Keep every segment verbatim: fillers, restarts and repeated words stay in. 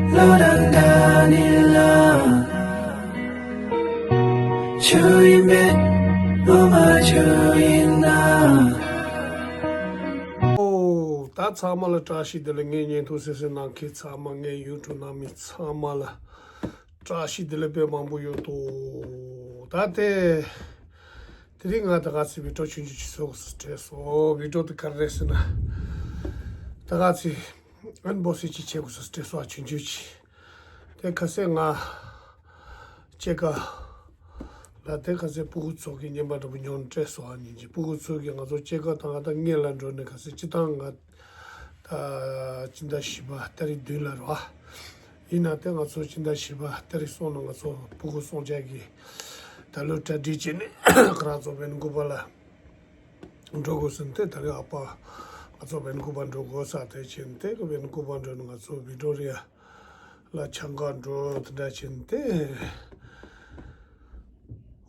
བློ་དང་འདྲ་ནི་ལ། ཆོས་ཡིན་པས་བློ་མ་ཆོས་ཡིན་ན། ཨོ། ད་ཚང་མ་ལ་བཀྲ་ཤིས་བདེ་ལེགས། ངའི་བརྙན་ཐུང་གསན་གསན་གནང་མཁན་ཚང་མ། ངའི་ཡུ་ཊུབ་ནང་མི་ཚང་མ་ལ་བཀྲ་ཤིས་བདེ་ལེགས་དཔེ་མང་པོ་ཡོད་དོ། ད་དེ་དེ་རིང་ང་ད་ག་ཚི་བི་ཌི་ཡོ་ཆུང་ཆུང་ཅིག་བཟོ་དགོས་ས་དྲན་སོང་། བི་ཌི་ཡོ་དེ་ག་རེ་རེད་ཟེར་ན། ད་ག་ཚི་ཨན་བོག་སིང་ཅིག་བྱེད་དགོས་ས་དྲན་སོང་། ཆུང་ཆུང་ཅིག་དེ་ཁ་སང་ང་སྐྱེས་སྐར་ལ་དེ་ཁ་སང་སྤུ་གུ་ཚོ་གི་བརྙན་པར་འདྲ་པོ་ཉོ་ནས་སྤྲད་སོང་། ཨ་ནི་ཅིག་སྤུ་གུ་ཚོ་གི་ང་ཚོ་སྐྱེས་སྐར་དང་ང་ད་སྔོན་ལ་འགྲོ་ནས་ཁ་སང་སྤྱི་བཏང་ང་ད་སྤྱི་ཟླ་བཞི་པ་ཏ་རིག་བདུན་ལ་རེད་པ། ཡིན་ན་དེ་ང་ཚོ་སྤྱི་ཟླ་བཞི་པ་ཏ་རིག་གསུམ་ལ་ང་ཚོ་སྤུ་གུ་སྲུང་བྱ་གི་ད་ལོ་གྲ་སྒྲིག་བྱས་ནས་ཁོ་རང་ཚོ་ཝན་ཀུ་ཝར་ལ་འགྲོ་དགོས་ཟེར་ནས་དེ་ད་རེས་ཨ་ཕ་ང་ཚོ་ཝན་ཀུ་ཝར་འགྲོ་དགོས་ས་དེ་བྱས་ནས་དེ་ཝན་ཀུ་ཝར་འགྲོ་ནས་ང་ཚོ་བི་ཀྲོ་རི་ཡ་ལ་ཆང་ཁ་འགྲོ་དེ་འདྲ་བྱས་ནས་དེ།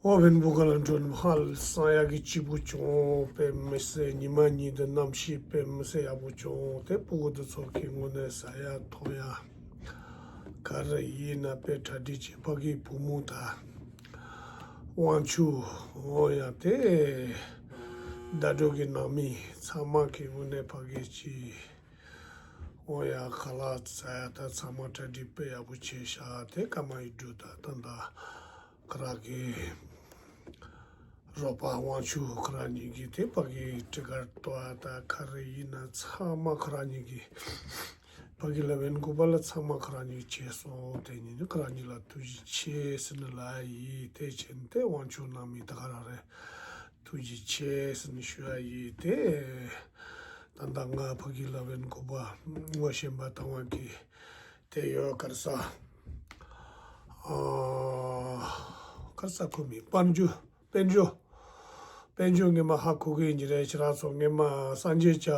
ཨོ་ཝན་ཀུ་ཝར་ལ་འགྲོ་ནས་ཧ་ལས་ས་ཡག་གི་སྐྱིད་པོ་བྱུང་། དཔེ་མི་སྲིད་ཉི་མ་གཉིས་དེ་གནམ་གཤིས་དཔེ་མི་སྲིད་ཡག་པོ་བྱུང་། དེ་སྤུ་གུ་དེ་ཚོ་གི་དངོས་གནས་ཟ་ཡག་འཐུང་ཡག་ག་རེ་ཡིན་ན་དཔེ་གྲ་སྒྲིག་བྱས། ཕ་གི་བུ་མོ་དང་དབང་ཕྱུག་ཨོ་ཡ་དེ་ཟླ་སྒྲོན་གྱི་ནང་མི་ཚང་མ་གི་དངོས་གནས་ཕ་གི་ཅིག་ཨོ་ཡ་ཁ་ལག་ཟ་ཡག་ད་ཚང་མ་གྲ་སྒྲིག་དཔེ་ཡག་པོ་བྱས་ཤག་དེ་ཀརྨ་ཡིག་དྲུག་དང་ད་ད་ཁོ་རང་གི་རོགས་པ་དབང་ཕྱུག་ཁོ་རང་གཉིས་ཀྱིས་དེ་ཕ་གི་ཊི་ཀེ་ཊི་ལྟོ་བ་དང་ག་རེ་ཡིན་ན་ཚང་མ་ཁོ་རང་གཉིས་ཀྱིས། ཕ་གི་ལ་ཝན་ཀུ་ཝར་ལ་ཚང་མ་ཁོ་རང་གཉིས་བྱས་སོང་། དེ་ཉིན་ནི་ཁོ་རང་གཉིས་ལ་ཐུགས་རྗེ་ཆེ་ཟེར་ནས་ལབ་ཡིན། དེ་བྱས་ནས་དེ་དབང་ཕྱུག་ནང་མི་ད་ག་རང་རེད། ཐུགས་རྗེ་ཆེ་ཟེར་ནས་ཞུ་ཡག་ཡིན། དེ་ད་ལྟ་ང་ཕ་གི་ལ་ཝན་ཀུ་ཝར་ངོ་ཤེས་པ་དང་བ་གི་དེ་ཡོད་ག་རེ་ཟ། ཨ། ག་རེ་ཟ་ཁོ་མིང་དཔལ་འབྱོར། དཔལ་འབྱོར། དཔལ་འབྱོར་སྔོན་མ་ཧ་གོ་གི་ཡིན་གྱི་རེད། ཁྱེད་རང་ཚོ་སྔོན་མ་སངས་རྒྱས་ཅག་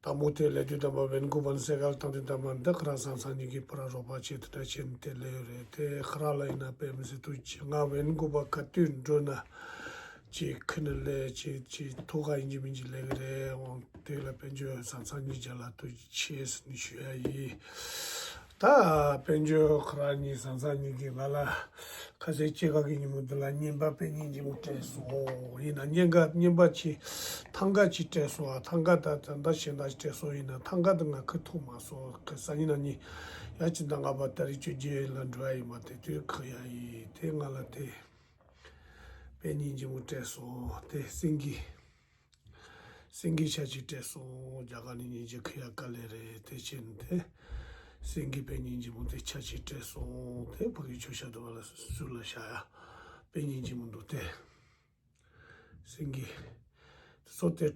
དང་པོ་དེ་སླེབས་དུས་ཙམ་པ་ཝན་ཀུ་ཝར་སེ་ཀལ་བཏང་དུས་ཙམ་པ་འདི་ཁོ་རང་ས་མཚམས་གཉིས་ཀྱི་བར་རོགས་པ་བྱས་དེ་འདྲ་བྱས་ནས་དེ་སླེབས་ཡོད་རེད། དེ་ཁོ་རང་ལ་ཡིན་ན་དཔེ་མི་སྲིད་ཐུགས་རྗེ་ཆེ། ང་ཝན་ཀུ་ཝར་ག་དུས་འགྲོ་ན་ཅིག་ཁྱོན་ནས་སླེབས། ཅིག་ཅིག་ཐུག་ག་ཡིན་གཅིག་མིན་གཅིག་སླེབས་ཀྱི་རེད། འོང་དེ་ལ་དཔལ་འབྱོར་ས་མཚམས་གཉིས་ཀྱི་ལ་ཐུགས་རྗེ་ཆེ་ཟེར་ནས་ཞུ་ཡག་ཡིན། ད་དཔལ་འབྱོར་ཁོ་རང་གཉིས་ས་མཚམས་གཉིས་ཀྱི་ང་ལ་ཁ་སང་སྐྱེས་སྐར་གྱི་ཉིན་མོ་འདི་ལ་བརྙན་པར་དཔེ་སྙིང་རྗེ་མོ་སྤྲད་སོང་། ཡིན་ན་བརྙན་པར་བརྙན་པར་ཅིག་ཐང་ག་ཅིག་སྤྲད་སོང་། ཨ། ཐང་ག་ད་ད་ལྟ་གཞན་དག་ཅིག་སྤྲད་སོང་། ཡིན་ན་ཐང་ག་དེ་ང་ཁུར་ཐུབ་མ་སོང་། ཁ་སང་ཉིན་ན་ནི་ཡ་ཕྱི་ཟླ་ལྔ་པ་ཏ་རིག་བཅོ་བརྒྱད་ལ་འགྲོ་ཡག་ཡིན་པ། དེ་དུས་ཁུར་ཡག་ཡིན། དེ་ང་ལ་དེ་དཔེ་སྙིང་རྗེ་མོ་སྤྲད་སོང་། དེ་སེང་གེ། སེང་གེ་ཆ་གཅིག་སྤྲད་སོང་། རྒྱ་གར་ནས་ཉིན་གཅིག་ཁུར་ཡག་དཀའ་ལས་རེད། དེ་བྱས་ནས་དེ་སེང་གེ་དཔེ་སྙིང་རྗེ་མོ་དེ་ཆ་གཅིག་སྤྲད་སོང་། དེ་ཕ་གི་མཆོད་བཤམས་དུ་བ་ལ་ཟུར་ལ་བཞག་ཡག་དཔེ་སྙིང་རྗེ་མོ་འདུག་དེ་སེང་གེ་དེ་ཚོ་དེ་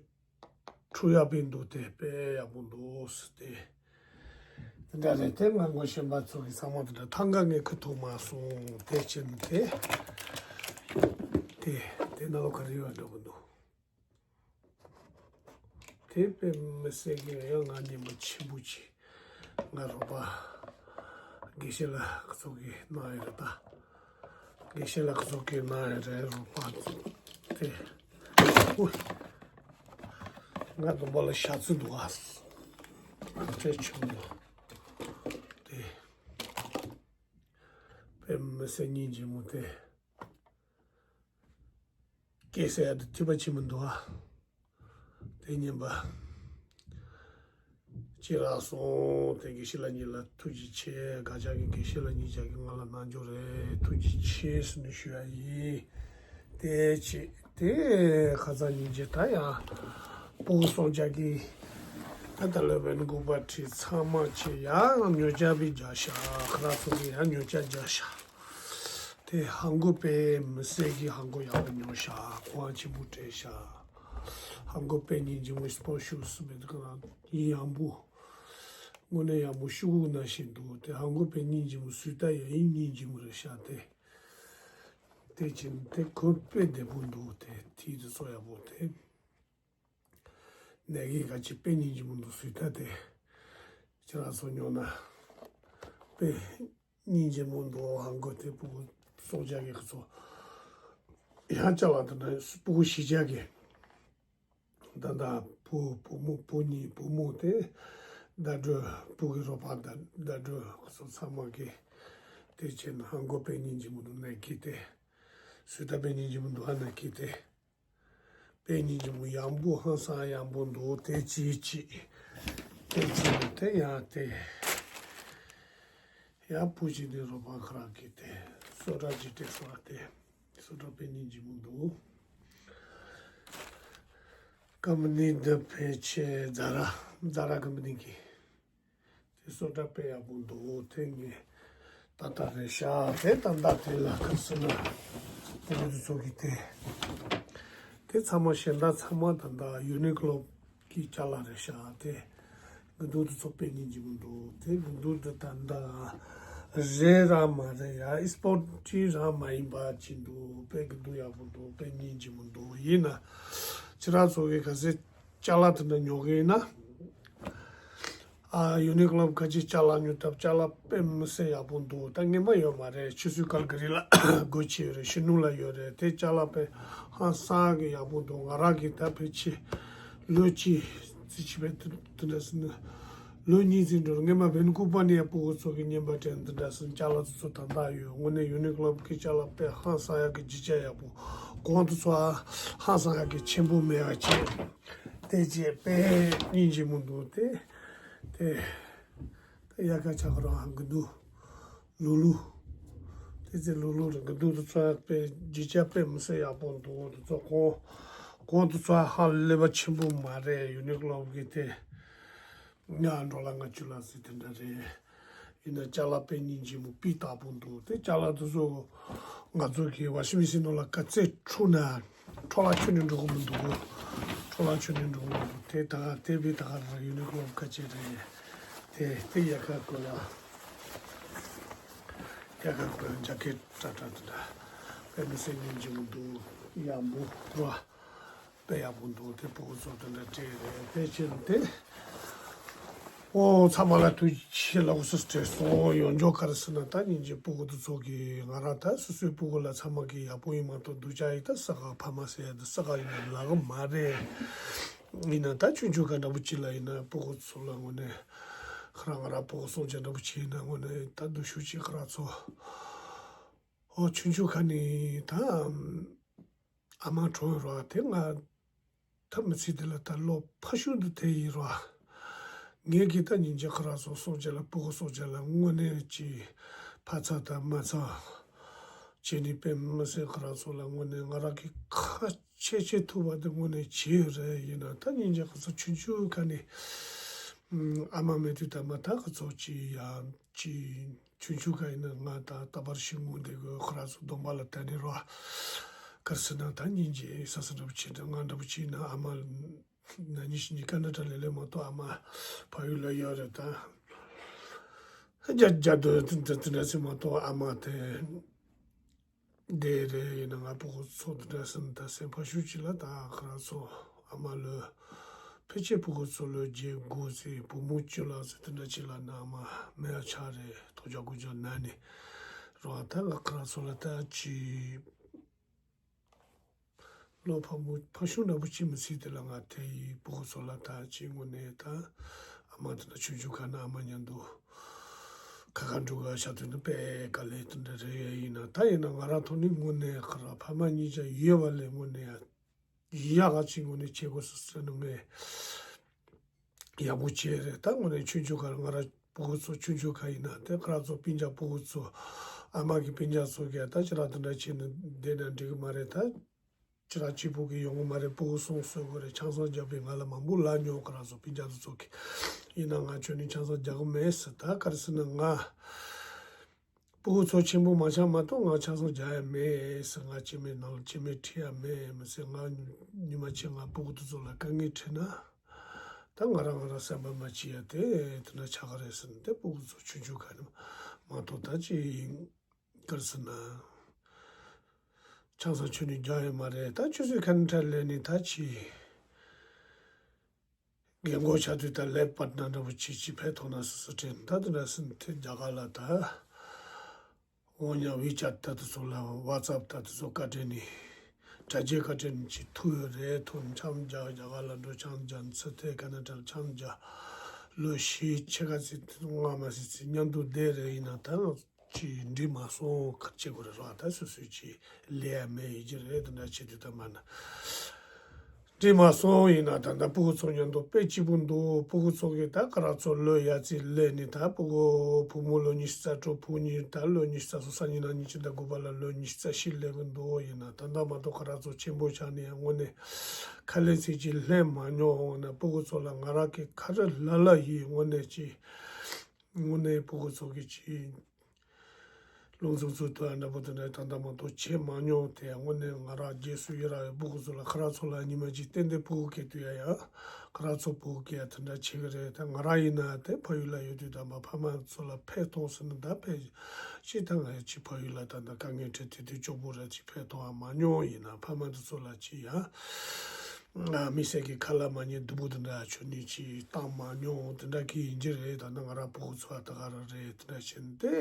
འཁྲུ་ཡག་དཔེ་འདུག་དེ་དཔེ་ཡག་པོ་འདུག་ཟེར་དེ། དེ་འདྲ་རེད། དེ་ང་ངོ་ཤེས་པ་ཚོ་གི་ཚང་མ་དེ་འདྲ། ཐང་ག་ངས་ཁུར་ཐུབ་མ་སོང་། དེ་བྱས་ནས་དེ་དེ་དེ་ནང་ལོགས་ག་རེ་ཡོད་འདྲ་པོ་འདུག་དེ་དཔེ་མི་སྲིད་གི་ཡང་ང་ཉིན་མོ་ཆེན་པོ་ཅིག་ང་རོགས་པ་དགེ་བཤེས་ལགས་ཚོ་གིས་གནང་ཡོད་རེད་ད། དགེ་བཤེས་ལགས་ཚོ་གིས་གནང་ཡོད་རེད། རོགས་པ་དེ། ཨོ། ང་གདོང་པ་ལ་ཞག་རྩི་འདུག་ཨ། དེ་ཆུང་འདུག་དེ་དཔེ་མི་སྲིད་སྙིང་རྗེ་མོ་དེ། སྐད་ཟེར་ཡག་དེ་ཐོས་པ་ཅིག་མི་འདུག་ཨ། དེ་ཉིན་པ་ཅི་རག་སོང་། དེ་དགེ་བཤེས་ལགས་གཉིས་ལ་ཐུགས་རྗེ་ཆེ། དགའ་ཆགས་ཀྱི་དགེ་བཤེས་ལགས་གཉིས་ཀྱིས་ང་ལ་གནང་རྒྱུ་རེད། ཐུགས་རྗེ་ཆེ་ཟེར་ནས་ཞུ་ཡག་ཡིན། དེ་བྱས་དེ་ཁ་སང་ཉིན་གཅིག་ད་ཡང་སྤུ་གུ་སྲུང་བྱ་གི་ད་ད་ལོ་བན་གུ་པ་ཁྲིད་ཚང་མ་བྱས། ཡང་ཉོ་ཆ་དཔེ་རྒྱག་ཤག་ཁོ་རང་ཚོ་གིས་ཡང་ཉོ་ཆ་རྒྱག་ཤག་དེ་ཧང་གོ་དཔེ་མི་སྲིད་ཀྱི་ཧང་གོ་ཡག་པོ་ཉོ་ཤག་གོང་ཆེན་པོ་སྤྲད་ཤག་ཧང་གོ་དཔེ་སྙིང་རྗེ་མོ། སི་པོར་ཊི་ཤུ་ཟེར་བའི་དེ་ག་ཡིན། ཡང་པོ་དངོས་གནས་ཡང་པོ་ཤུ་གུ་ནང་བཞིན་འདུག་དེ་ཧང་གོ་དཔེ་སྙིང་རྗེ་མོ། བཟོ་ལྟ་ཡང་ཡིན་སྙིང་རྗེ་མོ་རེད་ཤག་དེ་དེ་བྱས་དེ་ཁོ་དཔེ་བདེ་པོ་འདུག་དེ་དེའི་དེ་ཚོ་ཡག་པོ་དེ། ནས་ཀྱི་ག་ཅི་དཔེ་སྙིང་རྗེ་མོ་འདུག་བཟོ་ལྟ་དེ། ཁྱེད་རང་ཚོ་ཉོ་ན་དཔེ་སྙིང་རྗེ་མོ་འདུག་ཧང་གོ་དེ་སྤུ་གུ་སྲུང་བྱ་གི་ཁོ་ཚོ་ཡང་བྱ་བ་དེ་འདྲ། སྤུ་གུ་གཞིས་ཆགས་ཀྱི་ད་ལྟ་བུ་བུ་མོ་བུ་གཉིས་བུ་མོ་དེ་ ཟླ་སྒྲོལ་བུ་གི་རོགས་པ་ཟླ་ཟླ་སྒྲོལ་སོགས་ཚང་མ་གི་དེ་བྱས་ན་ཧང་གོ་དཔེ་སྙིང་རྗེ་མོ་འདུག་ནས་ཁྱི་དེ། སུ་ད་དཔེ་སྙིང་རྗེ་མོ་འདུག་ཨ་ན་ཁྱི་དེ། དཔེ་སྙིང་རྗེ་མོ་ཡག་པོ་ཧང་སང་ཡག་པོ་འདུག་དེ་ཅི་ཅི། དེ་ཅི་ནི་དེ་ཡང་དེ། ཡང་བུ་ཅི་ནི་རོགས་པ་ཁ་རག་གི་དེ། སོ་ཏྲ་ཅི་སྟེ་སོ་ར་དེ། སོ་ཏྲ་དཔེ་སྙིང་རྗེ་མོ་འདུག་ཀམ་པ་ནི་འདི་ཕལ་ཆེར་ཛ་ར་ཛ་ར་ཀམ་པ་ནི་གི། དེ་སོ་ཏྲ་དཔེ་ཡག་པོ་འདུག་དེ་ངས་ད་ལྟ་རེད་ཤག་དེ་ད་ལྟ་དེ་ལ་ཁ་སི་ན་དེ་ཚོ་གི་དེ། དེ་ཚང་མ་གཞན་དག་ཚང་མ་ད་ལྟ་ཡུ་ནི་ཀློ་གི་ཅ་ལག་རེད་ཤག་དེ་དགུན་དུས་དེ་ཚོ་དཔེ་སྙིང་རྗེ་མོ་འདུག་དེ་དགུན་དུས་དེ་ད་ལྟ་རེད་ར་མ་རེད་ཡ། ཨི་སྤོར་ཊི་རང་མ་ཡིན་པ་ཅིག་འདུག་དཔེ་དགུན་དུས་ཡག་པོ་འདུག་དཔེ་སྙིང་རྗེ་མོ་འདུག་ཡིན་ན་ཁྱེད་རང་ཚོ་གི་ག་ཚོད་ཅ་ལག་དེ་འདྲ་ཉོ་གི་ཡིན་ན། ཨ་ཡུ་ནི་ཀློ་ཁ་ཅིག་ཅ་ལག་ཉོ་སྟབས་ཅ་ལག་དཔེ་མི་སྲིད་ཡག་པོ་འདུག་ད་སྔོན་མ་ཡོད་མ་རེད། ཆུ་ཚོད་ཀལ་ག་རི་ལ་སྒོ་ཕྱེ་ཡོད་རེད། ཕྱི་ནུབ་ལ་ཡོད་རེད། དེ་ཅ་ལག་དཔེ་ཧང་སང་གི་ཡག་པོ་འདུག་ང་རང་གི་ད་ཕལ་ཆེར་ལོ་གཅིག་ཙམ་ཕྱིན་པའི་དུ་དུ་འདྲ་སེ་ནི་ལོ་གཉིས་ཙམ་འགྲོ་རེད། སྔོན་མ་ཝེན་ཀུ་ཝར་ནས་ཡང་སྤུ་གུ་ཚོ་གི་རྔན་པ་སྤྲད་འདི་འདྲ་སེ་ཅ་ལག་ཚོ་ཚོ་ད་ལྟ་ཡོད། དངོས་གནས་ཡུ་ནི་ཀློ་གི་ཅ་ལག་དཔེ་ཧང་སང་ཡག་གི་བརྗིད་ཆགས་ཡག་པོ། གོང་དུ་ཚོ་ཧང་སང་ཡག་གི་ཆེན་པོ་མེད་པ་བྱས། དེ་རྗེས་དཔེ་སྙིང་རྗེ་མོ་འདུག་དེ་དེ་དེ་དབྱར་ཁ་ཆགས་རང་ཧང་གི་འདུག་ལུ་ལུ། དེ་ཚེ་ལུ་ལུ་རང་གི་འདུག་དེ་ཚོ་དཔེ་བརྗིད་ཆགས་དཔེ་མི་སྲིད་ཡག་པོ་འདུག་དེ་ཚོ་གོང་གོང་དུ་ཚོ་ཧ་ལས་པ་ཆེན་པོ་མ་རེད། ཡུ་ནི་ཀློ་གི་དེ་ལྔ་ཌོ་ལར་ལྔ་བཅུ་ལ་ཟེར་དེ་འདྲ་རེད། ཡིན་ན་ཅ་ལག་དཔེ་སྙིང་རྗེ་མོ་སྤུས་དག་པོ་འདུག་དེ་ཅ་ལག་དེ་ཚོ་ང་ཚོ་གི་ཝ་ཤིང་མེ་ཤིན་ནང་ལ་ག་ཚད་འཁྲུད་ན་འཕྲོ་བརླག་ཁྱོན་ནས་འགྲོ་གི་མི་འདུག་འཕྲོ་བརླག་ཁྱོན་ནས་འགྲོ་གི་མི་འདུག་དེ་ད་དེ་བས་ད་ག་ར་ཡུ་ནི་ཀློ་ཁ་ཆེ་རེད། དེ་དེ་དབྱར་ཁ་དགོས་ལ་དབྱར་ཁ་དགོས་ལ་ཇ་ཀེ་ཊི་སྐྲ་སྐྲ་དེ་འདྲ་དཔེ་མི་སྲིད་སྙིང་རྗེ་མོ་འདུག་ཡག་པོ་ར། དཔེ་ཡག་པོ་འདུག་དེ་སྤུ་གུ་ཚོ་དེ་འདྲ་སྤྲད་རེད། དེ་ཕྱིན་ཏེ། ཨོ་ཚང་མ་ལ་ཐུགས་རྗེ་ཆེ་ལགས་སོ་སྤྲད་སོང་། ཡོང་འཇོག་ག་རེ་ཟེར་ན་ད་སྙིང་རྗེ་སྤུ་གུ་དེ་ཚོ་གི་ང་རང་ད་སོ་སོའི་སྤུ་གུ་ལ་ཚང་མ་གི་ཡག་པོ་ཡིན་མ་གཏོགས་སྡུག་ཅག་ཡིན་ད་ས་ག་ཕ་མ་ཟེར་ཡ་ད་ས་ག་ཡིན་ན་ལབ་གི་མ་རེད། ཡིན་ན་ད་ཆུང་ཆུང་ག་འདྲ་པོ་ཅིག་ལ་ཡིན་ན་སྤུ་གུ་ཚོ་ལ་དངོས་གནས་ཁ་ར་ང་ར་སྤུ་གུ་སོང་ཅ་འདྲ་པོ་ཅིག་ཡིན་ན་དངོས་གནས་ད་འདུག་ཤུགས་ཅིག་ཁ་ར་ཚོ་ཨོ་ཆུང་ཆུང་ཁ་ནས་ད། ཨ་མ་གྲོངས་རོགས་དེ་ང་ཐབས་མི་ཚིག་དེ་ལ་ད་ལོ་ཕ་ཤུལ་དུ་དེ་ཡིན་རོགས། ངས་ཀྱི་ད་ཉིན་གཅིག་ཁོ་རང་ཚོ་སོང་རྗེས་ལ་སྤུ་གུ་སོང་རྗེས་ལ་དངོས་གནས་ཀྱི་ཕ་ཚ་དང་མ་ཚ་བྱས་ནས་དཔེ་མི་སྲིད་ཁོ་རང་ཚོ་ལ་དངོས་གནས་ང་རང་གི་ཁ་ཆེ་ཆེ་ཐུབ་པ་དེ་དངོས་གནས་བྱས་ཡོད་རེད། ཡིན་ན་ད་ཉིན་གཅིག་ཁོ་ཚོ་ཆུང་ཆུང་ཁ་ནས་ཨ་མ་མེད་དུས་ད་མ་ད་ཁོ་ཚོ་ཅི་ཡང་ཅི། ཆུང་ཆུང་ག་ཡིན་ན་ང་དང་རྟག་པར་ཤི་ངུ་འདི་གོ་ཁོ་རང་ཚོ་སྡོམ་པ་ལ་བསྡད་ནས་རོ། གར་སི་ན་ད་སྙིང་རྗེ་ས་ས་འདྲ་པོ་བྱེད་འདྲ་ང་འདྲ་པོ་བྱེད་ན་ཨ་མ་ན་ནི་ཤི་ནི་ཀ་ན་ཏྲ་ལེ་ལེ་མ་གཏོགས་ཨ་མ་ཕ་ཡུལ་ལ་ཡོད་རེད་ད། རྒྱ་རྒྱ་དོ་དེ་འདྲ་དེ་འདྲ་ཚེ་མ་གཏོགས་ཨ་མ་དེ། དེ་རེད། ཡིན་ན་ང་སྤུ་གུ་ཚོ་འདི་འདྲ་སེམས་ད་སེམས་ཕ་ཤུལ་གཅིག་ལ་ད་ཁ་ར་ཚོ་ཨ་མ་ལོས་ཕལ་ཆེར་སྤུ་གུ་ཚོ་ལོས་བརྒྱད་དགུ་ཚེ་བུ་མོ་བཅུ་ལ་ཚེ་དེ་འདྲ་གཅིག་ལ་ན་ཨ་མ་མེད་ཡ་ཆགས་རེད། ཐོག་རྒྱག་དགུ་རྒྱག་ན་ནི་རོ་ད་ང་ཁ་ར་ཚོ་ལ་ད་ཅི་ལོ་ཕ་མོ་ཕ་ཤུལ་འདྲ་པོ་ཅི་མི་སྲིད་དེ་ལ་ང་དེ་ཡི་སྤུ་གུ་ཚོ་ལ་ད་ཅི་དངོས་གནས་ད་ཨ་མ་དེ་འདྲ་ཆུང་ཆུང་ཁ་ན་ཨ་མ་མཉམ་དུ། ཁ་ཁ་འགྲོ་ག་ཤ་དུས་ནི་པེ་ག་ལེ་དུ་འདྲ་རེ་ཡིན་ན་ད་ཡིན་ན་ང་རང་ཐོག་ནི་དངོས་གནས་ཁ་ར་ཕ་མ་གཉིས་ཆ་ཡོད་པ་ལས་དངོས་གནས་ཡག་ག་ཅིག་དངོས་གནས་བྱེད་དགོས་སུ་ཟེར་ནི་ངས་ཡག་པོ་བྱས་རེད། ད་དངོས་གནས་ཆུང་ཆུང་ཁ་ང་ར་སྤུ་གུ་ཚོ་ཆུང་ཆུང་ཁ་ཡིན་ན་དེ་ཁ་ར་ཚོ་སྤུན་ཀྱག་སྤུ་གུ་ཚོ་ཨ་མ་གི་སྤུན་ཀྱག་ཚོ་གས་ད་ཅི་ར་དུ་འདྲ་བྱས་ནི་བསྡད་ན་འགྲིག་གི་མ་རེད་ད། ཅི་ར་གཅིག་པུ་གི་ཡོང་གི་མ་རེད། སྤུ་གུ་སོང་གསོད་དགོས་རེད། ཆང་ས་རྒྱག་པའི་ང་ལ་མང་པོ་ལ་ཉོ་ག་ར་ཚོ་སྤུན་ཀྱག་དེ་ཚོ་གི་ཡིན་ན་ང་ཁྱོད་ནི་ཆང་ས་རྒྱག་གི་མེད་ཟེར་ད་ག་རེ་ཟེར་ན་ང་སྤུ་གུ་ཚོ་ཆེན་པོ་མ་ཆགས་མ་གཏོགས་ང་ཆང་ས་རྒྱག་ཡ་མེད་ཟེར། ང་སྐྱེ་དམན་ནང་ལ་སྐྱེ་དམན་ཁྲིད་ཡ་མེད་མི་ཟེར། ང་ཉི་མ་ཆེ་ང་སྤུ་གུ་དེ་ཚོ་ལ་དཀའ་ངལ་འཕྲད་ན་ད་ང་རང་ང་རང་སེམས་པ་མ་སྐྱིད་ཡ་དེ་དེ་འདྲ་ཆགས་གི་རེད་ཟེར་ནས་དེ་སྤུ་གུ་ཚོ་ཆུང་ཆུང་ག་ནས་མ་གཏོགས་ད་ཅི། ག་རེ་ཟེར་ན། ཆང་ས་ཁྱོན་ནས་རྒྱག་ཡོད་མ་རེད། ད་ཆུ་ཚོད་ཁ་ནས་ཁྲལ་ལེན་ནས་ད་ཅི། རྒན་གོག་ཆགས་དུས་ད་ལེབ་པར་ན་འདྲ་པོ་ཅིག་ཅིག་ཕེབས་ཐོག་ན་སོ་སོ་དྲན་ད་དེ་འདྲ་ཟེར་ནས་དེ་རྒྱ་གར་ལ་ད། འོ་ཉག་ཝི་ཅེཊ་ད་དེ་ཚོ་ལ་ཝ་ཙབ་ད་དེ་ཚོ་བཀའ་དྲིན་ནས། དྲ་རྒྱའི་བཀའ་དྲིན་ཅིག་ཐུག་ཡོད་རེད། ཐུག་ཆང་རྒྱག་རྒྱ་གར་ལ་འགྲོ་ཆང་རྒྱག་ཚུར་ཐད་ཀ་ན་དྲ་ཆང་རྒྱག་ལོ་བཞི་ཕྱེད་ཀ་ཙམ་སྔ་མ་ཟིག་ཙམ་མཉམ་དུ་བསྡད་རེད། ཡིན་ན་ད་ང་ཅིག་འགྲིག་མ་སོང་། ག་རེ་བྱེད་དགོས་རེད་ར། ད་སོ་སོའི་ཅིག་ལས་ཡ་མེད་ཡིན་གྱི་རེད། དེ་འདྲ་བྱེད་དུས་ད་མ་ན་འགྲིག་མ་སོང་། ཡིན་ན་ད་ལྟ་སྤུ་གུ་ཚོ་མཉམ་དུ་དཔེ་སྐྱིད་པོ་འདུག་སྤུ་གུ་ཚོ་གིས་ད་ཁོ་རང་ཚོ་ལོ་ཡ་ཙམ་སླེབས་ནས། ད་སྤུ་གུ་བུ་མོ་ལོ་ཉི་ཤུ་རྩ་དྲུག་བུ་གཉིས་ད་ལོ་ཉི་ཤུ་རྩ་གསུམ། སང་ཉིན་གནངས་ཉིན་ཕྱི་ཟླ་དགུ་པ་ལ་ལོ་ཉི་ཤུ་རྩ་བཞི་སླེབས་ཀྱི་འདུག་ཡིན་ན་ད་ལྟ་མ་གཏོགས་ཁོ་རང་ཚོ་ཆེན་པོ་ཆགས་ནས་ཡང་དངོས་གནས་ཁ་ལས་ཚིག་ཅིག་ལྷོད་མ་མྱོང་། འོ་ན་སྤུ་གུ་ཚོ་ལ་ང་རང་གིས་ག་རེ་ལབ་ལབ་ཡིན། དངོས་གནས་ཅིག་དངོས་གནས་སྤུ་གུ་ཚོ་གིས་ཅིག་རླུང་འཚུབ་འཚུབ་ཐུབ་ཡ་འདྲ་པོ་དེ་འདྲ་ད་ལྟ་མ་གཏོགས་བྱེད་མ་མྱོང་། དེ་དངོས་གནས་ང་རང་རྗེས་སུ་ཡི་རང་ཡོད། སྤུ་གུ་ཚོ་ལ་ཁོ་རང་ཚོ་ལ་ཉི་མ་གཅིག་ཏན་ཏན་སྤུ་གུ་སྐྱེ་དུས་ཡ་ཡ་ཁོ་རང་ཚོ་སྤུ་གུ་སྐྱེ་ཡ་དེ་འདྲ་བྱེད་ཀྱི་རེད། ད་ང་རང་ཡིན་ན་དེ་ཕ་ཡུལ་ལ་ཡོད་དུས་ད་མ་ཕ་མ་ཚོ་ལ་ཕན་ཐོགས་ཟེར་ན་ད་ཕན་ཅིག་ད་ང་ཅིག་ཕ་ཡུལ་ལ་ད་ད་དཀའ་ངལ་འཕྲད་དུས་དུས་སྐྱོ་པོ་ར་ཅིག་ཕན་ཐོགས་ཡ་མ་མྱོང་། ཡིན་ན་ཕ་མ་དེ་ཚོ་ལ་ཅིག་ཡ། ང་མི་སེར་གྱི་ཁ་ལ་མ་ཉན་སྡུག་པོ་དེ་འདྲ་ཆོ་ནི་ཅིག་བཏང་མ་མྱོང་། དེ་འདྲ་གི་ཡིན་གྱི་རེད། ད་ནི་ང་རང་སྤུ་གུ་ཚོ་ད་ག་རང་རེད། དེ་འདྲ་བྱས་ནས་དེ།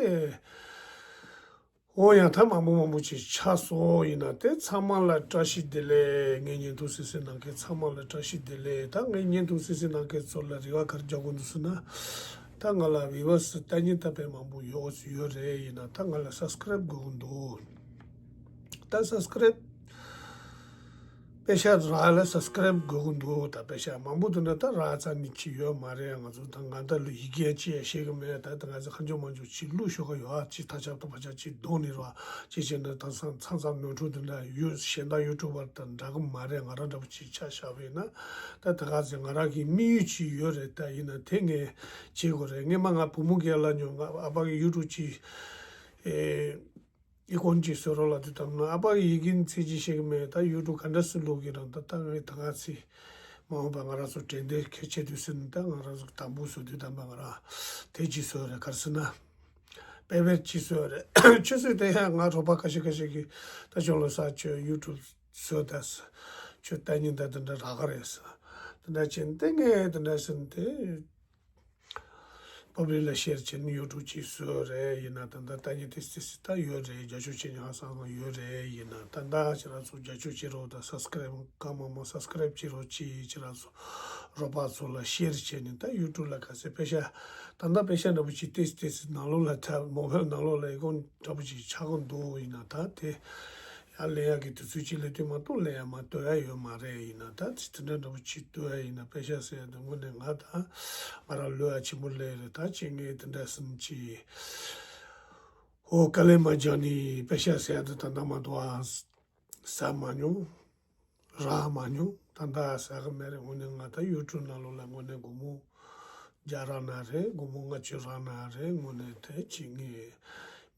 འོ་ཡང་ད་མང་པོ་མང་པོ་ཅིག་ཆགས་སོང་། ཡིན་ན་དེ་ཚང་མ་ལ་བཀྲ་ཤིས་བདེ་ལེགས། ངའི་བརྙན་ཐུང་གསན་གསན་གནང་མཁན་ཚང་མ་ལ་བཀྲ་ཤིས་བདེ་ལེགས། ད་ངའི་བརྙན་ཐུང་གསན་གསན་གནང་མཁན་ཚོ་ལ་རེ་བ་ག་རེ་རྒྱག་དགོས་འདུག་ཟེར་ན། ད་ང་ལ་བི་ཡུ་ཨར་སི་ལྟ་མཁན་ད་དཔེ་མང་པོ་ཡོད་ཡོད་རེད། ཡིན་ན་ད་ང་ལ་སབ་སི་ཀ་རེབ་དགོས་ཀྱི་འདུག་ད་སབ་སི་ཀ་རེབ་པེ་ཤ་རག་ལ་སབ་སི་ཀ་རེབ་དགོས་ཀྱི་འདུག་ད་པེ་ཤ་མང་པོ་འདུག་ན་ད་རག་ཚར་ནི་ཅི་ཡོད་མ་རེད། ང་ཚོ་ད་ང་ད་ལོ་ཡི་གེ་ཅི་ཡང་ཤེས་ཀྱི་མེད། ད་ད་ང་ཚོ་ཁ་འཇོག་མ་འཇོག་ཅི་བླུག་ཤོག་ག་ཡོད་ཨ། ཅི་ཐ་ཆབ་ད་ཕ་ཆ་ཅི་གདོང་ནི་ར་ཅི་བྱས་ན་ད་སང་ཚང་ཚང་ནོར་འཁྲུལ་འདི་འདྲ་ཡོད། གཞན་དག་ཡུ་ཊུབ་པར་དང་འདྲ་གི་མ་རེད། ང་རང་འདྲ་པོ་ཅིག་ཆ་བཞག་པ་ཡིན་ན་ད་ད་ག་ཚོད་ང་རང་གི་དམིགས་ཡུལ་ཅིག་ཡོད་རེད། ད་ཡིན་ན་དེ་ངས་བྱེད་དགོས་རེད། སྔས་མ་ང་བུ་མོ་གིས་ལབ་མྱོང་། ང་ཨ་ཕ་གི་ཡུ་ཊུབ་ཅིག་ཨེ། ཨི་ཀོན་ཅིག་བཟོ་རོགས་ལབ་དུས་ད་ང་ཨ་ཕ་གི་ཡི་གེ་ཚིག་ཅིག་ཤེས་ཀྱི་མེད། ད་ཡུ་ཊུབ་ག་འདྲ་སེ་བླུག་གི་རང་ད་ད་ངས་ད་ག་ཚོད་མ་འོངས་པ་ང་རང་ཚོ་དྲན་རྟེན་གལ་ཆེ་དུས་ཟེར་ནས་ད་ང་རང་ཚོ་དང་པོ་བཟོ་དུས་ད་མ་ང་རང་དེ་ཅིག་བཟོས་རེད། ག་རེ་ཟེར་ན་པེ་པེར་ཅིག་བཟོས་རེད། ཆུ་ཚོད་དེ་ཡང་ང་རོགས་པ་ཁ་ཤས་ཁ་ཤས་ཀྱིས་ད་ཅོ་ལོ་ས་ཁྱོད་ཡུ་ཊུབ་བཟོས་ད་ཁྱོད་ལྟ་མཁན་ད་དེ་འདྲ་རག་ག་རེད་ཟེར། དེ་འདྲ་བྱས་ནས་དེ་ངས་དེ་འདྲ་ཟེར་ནས་དེ། པབ་ལིག་ལ་ཤེར་བྱས་ནས་ཡུ་ཊུབ་ཅིག་བཟོས་རེད། ཡིན་ན་ད་ལྟ་ལྟ་མཁན་ཏིག་ཏིག་ད་ཡོད་རེད། རྒྱབ་སྐྱོར་བྱེད་མཁན་ཧང་སང་ཡོད་རེད། ཡིན་ན་ད་ལྟ་ཁྱེད་རང་ཚོ་རྒྱབ་སྐྱོར་བྱེད་རོགས་དང་སབ་སི་ཀ་རེབ་གང་མང་མང་སབ་སི་ཀ་རེབ་བྱེད་རོགས་གྱིས། ཁྱེད་རང་ཚོ་རོགས་པ་ཚོ་ལ་ཤེར་བྱས་ནས་ད་ཡུ་ཊུབ་ལ་ག་ཚོད་པེ་ཤ་ད་ལྟ་པེ་ཤ་འདྲ་པོ་ཅིག་ཏིག་ཏིག་ནང་ལོགས་ལ་ད་མོ་བེལ་ནང་ལོགས་ལ་ཨི་ཀོན་འདྲ་པོ་ཅིག་ཆགས་ཀྱི་འདུག་ཡིན་ན་ད་དེ། ཡར་ལེན་ཡག་གི་དུས་ཚོད་ཅིག་སླེབས་དུས་མ་གཏོགས་ལེན་ཡག་མ་གཏོང་ཡག་ཡོད་མ་རེད། ཡིན་ན་ད་ཅི་དེ་འདྲ་འདྲ་པོ་ཅིག་གཏོང་ཡག་ཡིན་ན་པེ་ཤ་ཟེར་ཡག་དེ་དངོས་གནས་ང་ད་ང་རང་ལོ་ཡག་ཆེན་པོ་སླེབས་རེད། ད་ཅི་ངས་དེ་འདྲ་ཟིན་ཅི་ཧོ་དཀའ་ལས་མ་རྒྱག་ནི་པེ་ཤ་ཟེར་ཡག་དེ་ད་ལྟ་མ་གཏོང་ཨ་ཟ་མ་མྱོང་། རག་མ་མྱོང་། ད་ལྟ་ཟ་གི་མེད་རེད། དངོས་གནས་ང་ད་ཡུ་ཊུབ་ནང་ལོགས་ལ་དངོས་གནས་སྒོར་མོ་བརྒྱ་རག་ན་རེད། སྒོར་མོ་ལྔ་བཅུ་རག་ན་རེད། དངོས་གནས་དེ་ཅིག་ངས་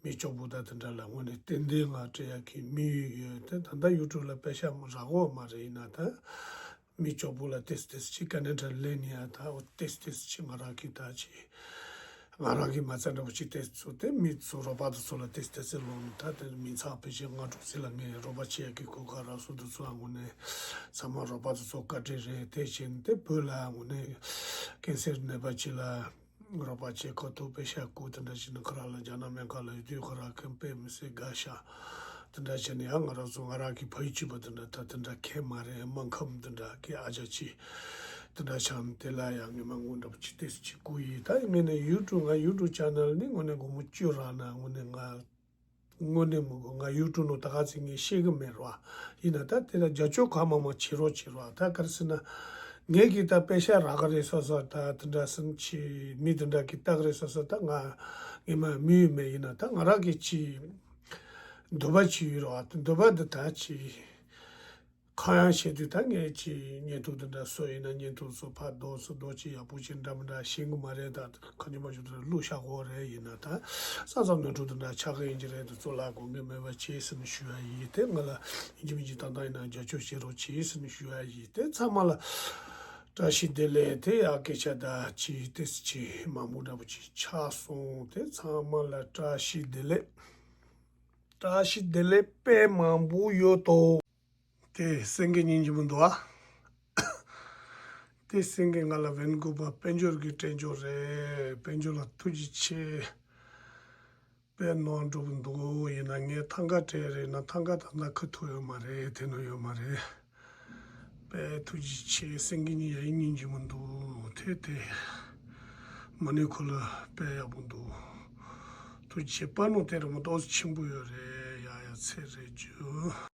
མི་སྐྱོ་པོ་ད་དེ་འདྲ་ལ་དངོས་གནས་ཏན་ཏན་ང་སྤྲད་ཡག་གི་དམིགས་ཡུལ་ཡོད་དེ། ད་ལྟ་ཡུ་ཊུབ་ལ་པེ་ཤ་རག་གོ་མ་རེད། ཡིན་ན་ད་མི་སྐྱོ་པོ་ལ་ཏིག་ཏིག་ཅིག་ག་ནས་འདྲ་ལེན་ཡག་ད་འོ་ཏིག་ཏིག་ཅིག་ང་རང་གི་ད་ཅིག་ང་རང་གི་མ་རྩ་འདྲ་པོ་ཅིག་ཏིག་ཙུག་སྟེ་མི་ཚོ་རོགས་པ་དེ་ཚོ་ལ་ཏིག་ཏིག་ཙི་ལོང་ད་དེ་མི་ཚང་ཕལ་ཆེར་ལྔ་དྲུག་ཙི་ལ་ངས་རོགས་པ་བྱེད་ཡག་གི་གོ་སྐབས་རག་སོང་། དེ་ཚོ་ཨ་དངོས་གནས་ཚང་མ་རོགས་པ་དེ་ཚོ་བཀའ་དྲིན་རེད། དེ་བཞིན་དེ་བོད་ལ་ཨ་དངོས་གནས་ཀན་སར་ནད་པ་ཅིག་ལ་རོགས་པ་བྱེད་ཁོ་ཐུག་པེ་ཤ་བསྐུར་དེ་འདྲ་བྱས་ནས་ཁོ་རང་ལ་རྒྱ་ནག་སྨན་ཁང་ལ་ཡོད་དུས་ཁོ་རང་ཁེམ་པེ་མི་སེ་དགའ་ཤག་དེ་འདྲ་བྱས་ནས་ཡང་ང་རང་ཚོ་ང་རང་གི་ཕ་ཡུལ་གཅིག་པ་དེ་འདྲ་ད་དེ་འདྲ་ཁེ་མ་རེད། སྨན་ཁབ་དེ་འདྲ་གི་ཨ་ཅག་ཅིག་དེ་འདྲ་ཆགས་ནས་དེ་ལ་ཡང་ངས་མ་དངུལ་འདྲ་པོ་ཅིག་ཏོག་ཙམ་ཅིག་བསྐུར་ཡིན། ད་ངས་ནས་ཡུ་ཊུབ་ང་ཡུ་ཊུབ་ཆེ་ནལ་ནི་དངོས་གནས་སྒོར་མོ་བཅུ་རག་ན་དངོས་གནས་ང་དངོས་གནས་མི་དགོས། ང་ཡུ་ཊུབ་ནང་ད་ག་ཚོད་ངས་ཤེས་ཀྱི་མེད་ར། ཡིན་ན་ད་དེ་ལ་རྒྱབ་སྐྱོར་གང་མང་མང་བྱེད་རོགས་བྱེད་རོགས། ད་ག་རེ་ཟེར་ན་ངས་ཀྱིས་ད་པེ་ཤ་རག་གི་རེད་སོ་སོ་ད་དེ་འདྲ་སེམས་ཀྱི་མི་དེ་འདྲ་གིས་ལྟ་གི་རེད་སོ་སོ་ད་ང་ངས་མ་དམིགས་ཡུལ་མེད། ཡིན་ན་ད་ང་རང་གི་ཅིག་འདོད་པ་ཅིག་ཡོད་ར། འདོད་པ་འདི་ད་ཅིག་ཁ་ཡང་བྱེད་དུས་ད་ངས་ཅིག་བརྙན་ཐུང་འདི་འདྲ་བཟོ་ཡིན་ན་བརྙན་ཐུང་བཟོ་ཕར་རྡོ་བཟོ་རྡོ་ཅིག་ཡག་པོ་ཅིག་འདྲ་མི་འདྲ་ཤེས་ཀྱི་མ་རེད། ད་ཁ་ཉིན་མ་ཞིག་ཏུ་བླུགས་བཞག་དགོས་རེད། ཡིན་ན་ད་ས་མཚམས་ནོར་འཁྲུལ་དེ་འདྲ་ཆགས་ཀྱི་ཡིན་གྱི་རེད། དེ་ཚོ་ལ་དགོངས་འགལ་མེད་པ་བྱས་ཟེར་ནས་ཞུ་ཡ་ཡིན། དེ་ང་ལ་ཡིན་གཅིག་མིན་གཅིག་ཏག་ཏག་ཡིན་ན་རྒྱབ་སྐྱོར་བྱེད་རོགས་བྱས་ཟེར་ནས་ཞུ་ཡ་ཡིན། དེ་ཚང་མ་ལ་བཀྲ་ཤིས་བདེ་ལེགས། དེ་ཡང་སྐད་ཆ་ད་ཅིག་ཏོག་ཙམ་ཅིག་མང་པོ་འདྲ་པོ་ཅིག་ཆགས་སོང་། དེ་ཚང་མ་ལ་བཀྲ་ཤིས་བདེ་ལེགས། བཀྲ་ཤིས་བདེ་ལེགས་དཔེ་མང་པོ་ཡོད་དོ། དེ་སེང་གེ་སྙིང་རྗེ་མོ་འདུག་ཨ། དེ་སེང་གེ་ང་ལ་བན་དགོས་པ་དཔལ་འབྱོར་གྱི་སྤྲད་འབྱོར་རེད། དཔལ་འབྱོར་ལ་ཐུགས་རྗེ་ཆེ། དཔེ་ནོར་འགྲོ་གི་འདུག་ཡིན་ན་ངས་ཐང་ག་སྤྲད་རེད་ན་ཐང་ག་ད་ལྟ་ཁུ་ཐུག་ཡོད་མ་རེད། དེ་ནོར་ཡོད་མ་རེད། དཔེ་ཐུགས་རྗེ་ཆེ། སེང་གེ་གཉིས་ཡ་ཡི་སྙིང་རྗེ་མོ་འདུག་དེ་དེ་ མ་ཎི་འཁོར་ལོ་དཔེ་ཡག་པོ་འདུག་ཐུགས་རྗེ་ཆེ། པ་ནོ་དེ་རི་མོ་ཏོག་ཙམ་ཆེན་པོ་ཡོད་རེད། ཡ་ཡ་ཚེ་རེ་རྒྱུ།